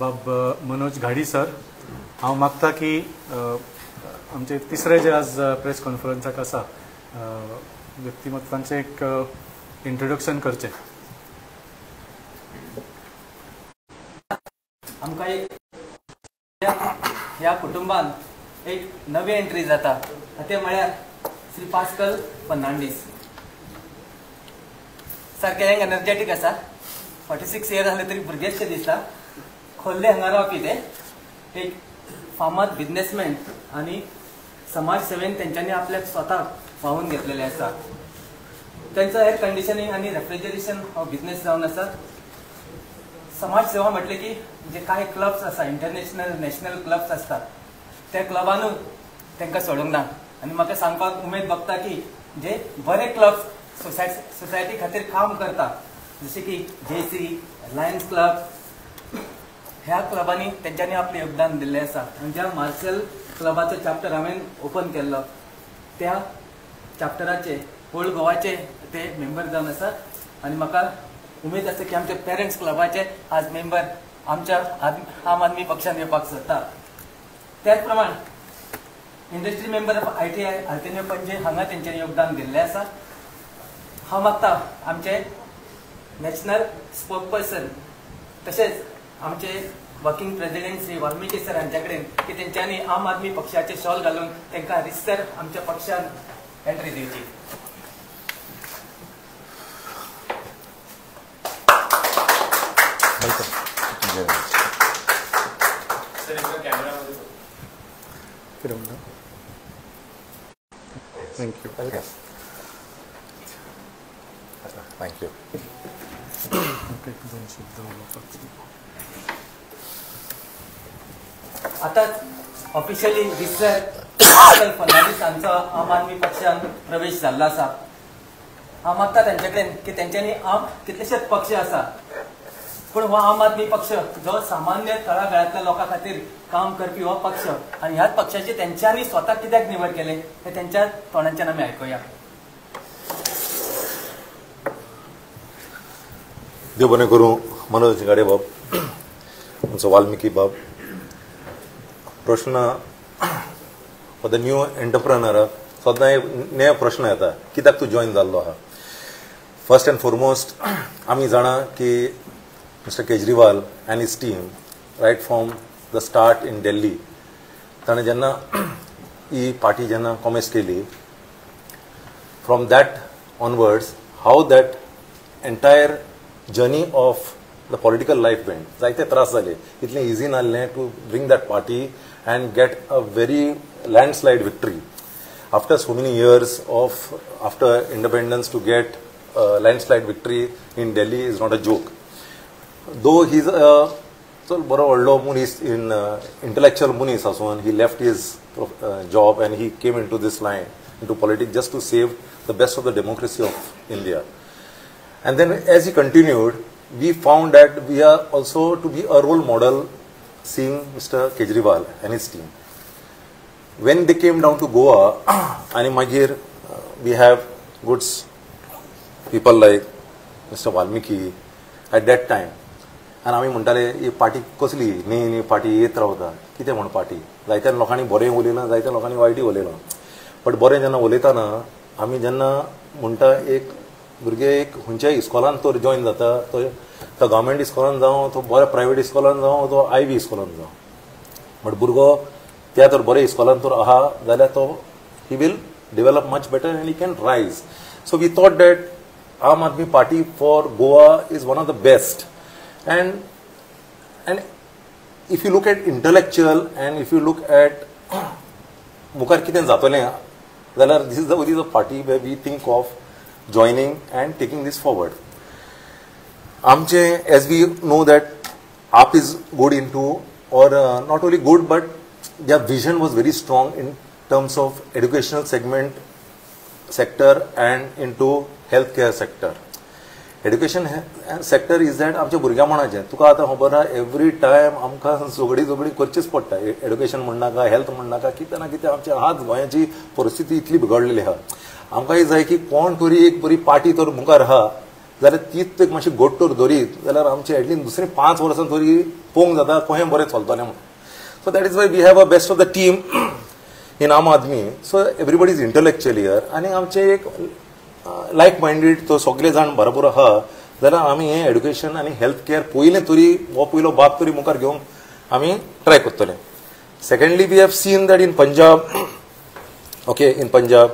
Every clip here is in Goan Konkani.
बाब मनोज घाडी सर. हांव मागता की आमचे तिसरे जे आज प्रेस कॉन्फरन्साक आसा व्यक्तिमत्वांचें एक इंट्रोडक्शन करचें. आमकां एक ह्या कुटुंबान एक नवी एंट्री जाता ते म्हळ्यार श्री पास्कल फर्नांडीस. सारके यंग एनर्जेटीक आसा, 46 इयर जाले तरी भुरगेचशे दिसता. खोल्ले हांगा रावपी ते एक फामाद बिजनेसमॅन आनी समाज सेवेन तेंच्यांनी आपल्याक स्वताक वाहून घेतलेले आसा. तेंचो एयर कंडिशनिंग आनी रेफ्रिजरेशन हो बिजनेस जावन आसा. समाज सेवा म्हटलें की जे कांय क्लब्स आसा, इंटरनॅशनल नॅशनल क्लब्स आसता, त्या क्लबानूय तांकां सोडूंक ना. आनी म्हाका सांगपाक उमेद भोगता की जे बरे क्लब्स सोसायटी खातीर काम करता, जशे की जेसी, लायन्स क्लब, ह्या क्लबांनी तेंच्यांनी आपलें योगदान दिल्लें आसा. आनी ज्या मार्शल क्लबाचो चॅप्टर हांवें ओपन केल्लो त्या चॅप्टराचे ओल्ड गोवाचे ते मेंबर जावन आसा. आनी म्हाका उमेद आसा की आमच्या पेरंट्स क्लबाचे आज मेंबर आमच्या आम आदमी पक्षान येवपाक सोदता. त्याच प्रमाण industry member of ITI Altinho Panaji हांगा तेंच्यांनी योगदान दिल्लें आसा. हांव मागता आमचे नॅशनल स्पोक पर्सन तशेंच आमचे working president Shri Valmiki sir हांच्या कडेन की तेंच्यांनी आम आदमी पक्षाचे शॉल घालून तांकां रितसर आमच्या पक्षान एंट्री दिवची. Thank you. Thank you. आतां ऑफिशियली रितसर पास्कल फर्नांडीस हांचो आम आदमी पक्षान प्रवेश जाल्लो आसा. हांव मागता तेंचे कडेन की तेंच्यांनी आम कितलेशेच पक्ष आसा, पूण हो आम आदमी पक्ष जो सामान्य तळागाळांतल्या लोकां खातीर काम करपी हो पक्ष, आनी ह्याच पक्षाची तेंच्यांनी स्वता कित्याक निवड केले हे तेंच्या तोंडांच्यान आमी आयकुया. देव बरें करूं मनोज गाडे बाब, आमचो वाल्मिकी बाब. प्रश्न फॉर the new एंटरप्रेनराक सदां एक नवे प्रश्न येता, कित्याक तूं जॉयन जाल्लो आहा. फर्स्ट एंड फॉरमोस्ट आमी जाणा की mister Kejriwal and his team right from the start in Delhi, ताणें जेन्ना ही पार्टी जेन्ना कॉमेस केली, from that onwards how that entire journey of the political life went. जायते त्रास जाले, इतलें इजी नासलें to bring that party and get a very landslide victory after so many years of after independence. To get landslide victory in Delhi is not a joke. Though he is a चल बरो व्हडलो मनीस, इन इंटलेक्चुअल मनीस आसून he left his job and he came into this line, into politics, just to save the best of the democracy of India. And then as he continued, we found that we are also to be a role model, seeing Mr. Kejriwal and his team. When they came down to Goa, ani magir we have good people like Mr. Valmiki at that time. आनी आमी म्हणटाले ही पार्टी कसली, न्ही न्ही पार्टी येत रावता, कितें म्हण पार्टी. जायत्या लोकांनी बरें उलयलां, जायत्या लोकांनी वायटूय उलयलां, बट बरें जेन्ना उलयतना आमी जेन्ना म्हणटा एक भुरगे एक खंयच्याय इस्कॉलान तो जॉयन जाता, तो गव्हर्मेंट इस्कॉलान जावं, तो बऱ्या प्रायवेट इस्कॉलान जावं, तो I V इस्कॉलान जावं, बट भुरगो त्या तर बऱ्या इस्कॉलान तर आहा जाल्यार तो he will develop much better and he can rise. So we thought that Aam Aadmi Party for Goa is one of the best. And if you look at intellectual and if you look at मुखार कितें जातलें जाल्यार this is the only party where we think of joining and taking this forward. आमचे as we know that AAP is good into, or not only good but their vision was very strong in terms of educational segment sector and into health care sector. Education sector is that आमच्या भुरग्यां म्हणाचें तुका आतां खबर आहा, एवरी टायम आमकां झगडी झगडी करचीच पडटा. एड्युकेशन म्हणनाका, हेल्थ म्हणनाका, कितें ना कितें आमच्या आज गोंयाची परिस्थिती इतली बिगडलेली आहा. आमकां जाय की कोण तरी एक बरी पार्टी तर मुखार आहा जाल्यार तीच एक मातशी गोडटोर दवरीत जाल्यार आमचे एटलीस्ट दुसरी 5 वर्सां तरी पळोवंक जाता कशें बरें चलतलें म्हणून. So that is why we have a best of the team in Aam Aadmi. So everybody is intellectual here आनी आमचे एक लायक मायंडेड तो सगळे जाण बरोबर आहा जाल्यार आमी हें एड्युकेशन आनी हेल्थ केअर पयलें तरी हो पयलो बाब तरी मुखार घेवंक आमी ट्राय करतले. Secondly we have seen that in Punjab, okay, in Punjab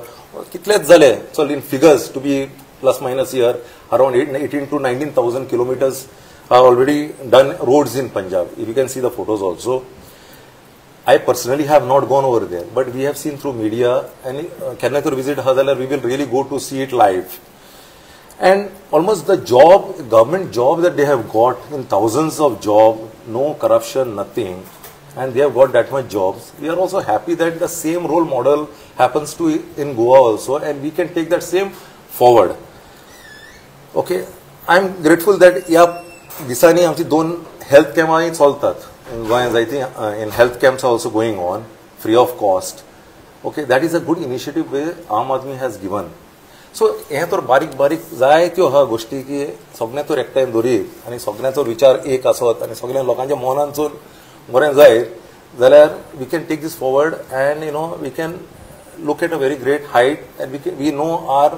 कितलेच जाले चल in figures to be plus minus here around 18 to 19,000 kilometers are already done roads in Punjab. If you can see the photos also. I personally have not gone over there, but we have seen through media and केन्ना visit हा जाल्यार we will really go to see it live. And almost the job, government job that they have got in thousands of job, no corruption, nothing, and they have got that much jobs. We are also happy that the same role model happens to in Goa also, and we can take that same forward. Okay, I am grateful that ह्या दिसांनी आमची 2 हेल्थ कॅम्पांय चलतात गोंयांत जायती. In health camps are also going on free of cost. Okay, that is a good initiative way Aam Aadmi has given. So हें तर बारीक बारीक जायत्यो आहा गोश्टी की सगळ्यां तर एकठांय दवरीत आनी सगळ्यांचो विचार एक आसत आनी सगळ्या लोकांच्या मनांचो बरें जायत जाल्यार we can take this forward and you know we can look at a very great height and we know our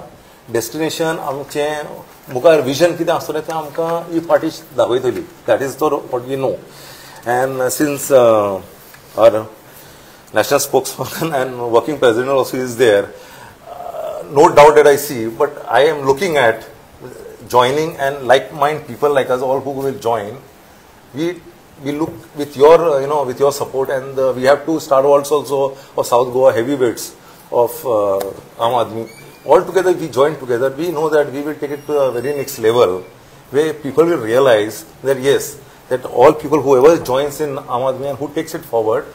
destination. आमचें मुखार विजन कितें आसतलें तें आमकां ही party दाखयतली. That is the what we know. And since our national spokesman and working president also is there, no doubt that I see, but I am looking at joining and like mind people like us all who will join. We look with your you know, with your support, and we have 2 stalwarts also of South Goa, heavyweights of Aam Aadmi. All together we join together, we know that we will take it to a very next level where people will realize that yes, that all people whoever joins in Aam Aadmi and who takes it forward,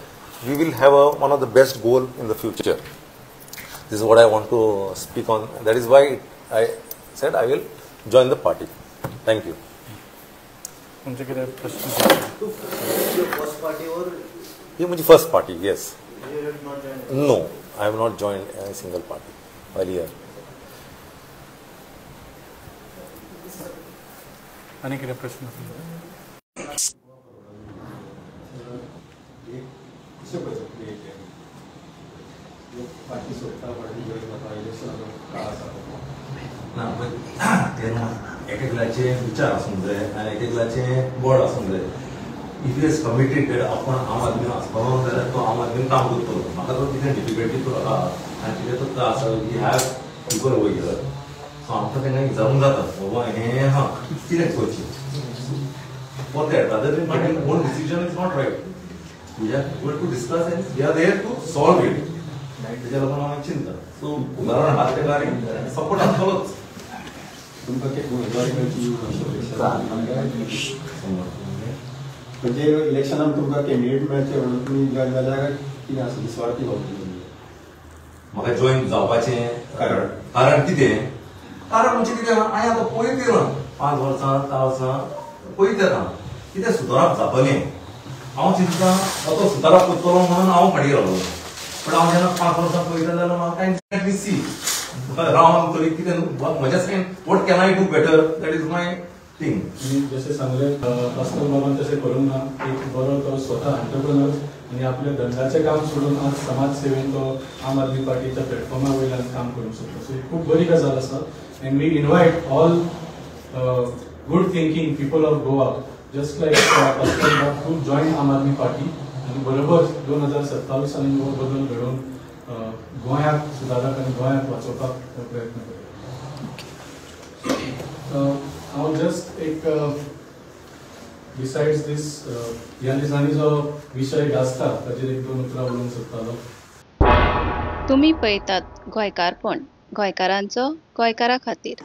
we will have one of the best goal in the future. This is what I want to speak on. That is why I said I will join the party. Thank you. Your first party or? Yeah, my first party, yes. You have not joined? No, I have not joined any single party earlier. आनी कितें प्रश्न? ना एक एकल्याचे विचार आसूंक जाय आनी एक एकल्याचे बोर्ड आसूंक जाय. If he is committed that आपण आम आदमी आसपाक जाल्यार तो आम आदमी काम करतलो. म्हाका तो कितें डिफिकल्टी तो आहा आनी कितें तो त्रास आसा, we have people over here. So आमकां तेंकां विचारूंक जाता बाबा हें आहा कितें करचें. For that rather than taking own decision is not right. We are able to discuss and we are there to solve it. तेज्या लागून हांव चिंता. सो उदाहरण आहा तेका आनी सपोर्ट आसतलोच. तुमकां उमेदवारी मेळची म्हणजे इलेक्शनाक तुमकां कॅन्डिडेट मेळचे म्हणून तुमी जॉयन जाल्यार कितें आसा निस्वार्थी भाव? म्हाका जॉयन जावपाचें कारण कितें? कारण म्हणजे कितें, हांवें आतां पळयत येयलां 5 वर्सां 10 वर्सां पळयत येता कितें सुदारप जातलें. हांव चिंतता तो सुदारप करतलो म्हणून हांव फाटीं रावलो. पण हांव जेन्ना 5 वर्सां पळयता जाल्यार म्हाका कांय सी रावन तरी कितें म्हज्या sign what can I do better, that is my thing. जशें सांगलें पास्कल बाबान तशें करूंक ना. एक बरो तो स्वता एंटरप्रेनर आनी आपल्या धंद्याचें काम सोडून आज समाज सेवेन तो आम आदमी पार्टीच्या प्लॅटफॉर्मा वयल्यान काम करूंक शकता. सो ही खूब बरी गजाल आसा. And we invite all good thinking people of Goa just like Pascal Bab to join Aam Aadmi Party आनी बरोबर 2027 आनी हो बदल घडोवन गोंयाक सुदारप आनी गोंयाक वाचोवपाक प्रयत्न करता. हांव जस्ट एक बिसायड्स दीस ह्या दिसांनी जो विशय गाजता ताचेर 1-2 उतरां उलोवंक सोदतालो. तुमी पळयतात गोंयकारपण, गोंयकारांचो गोंयकारा खातीर.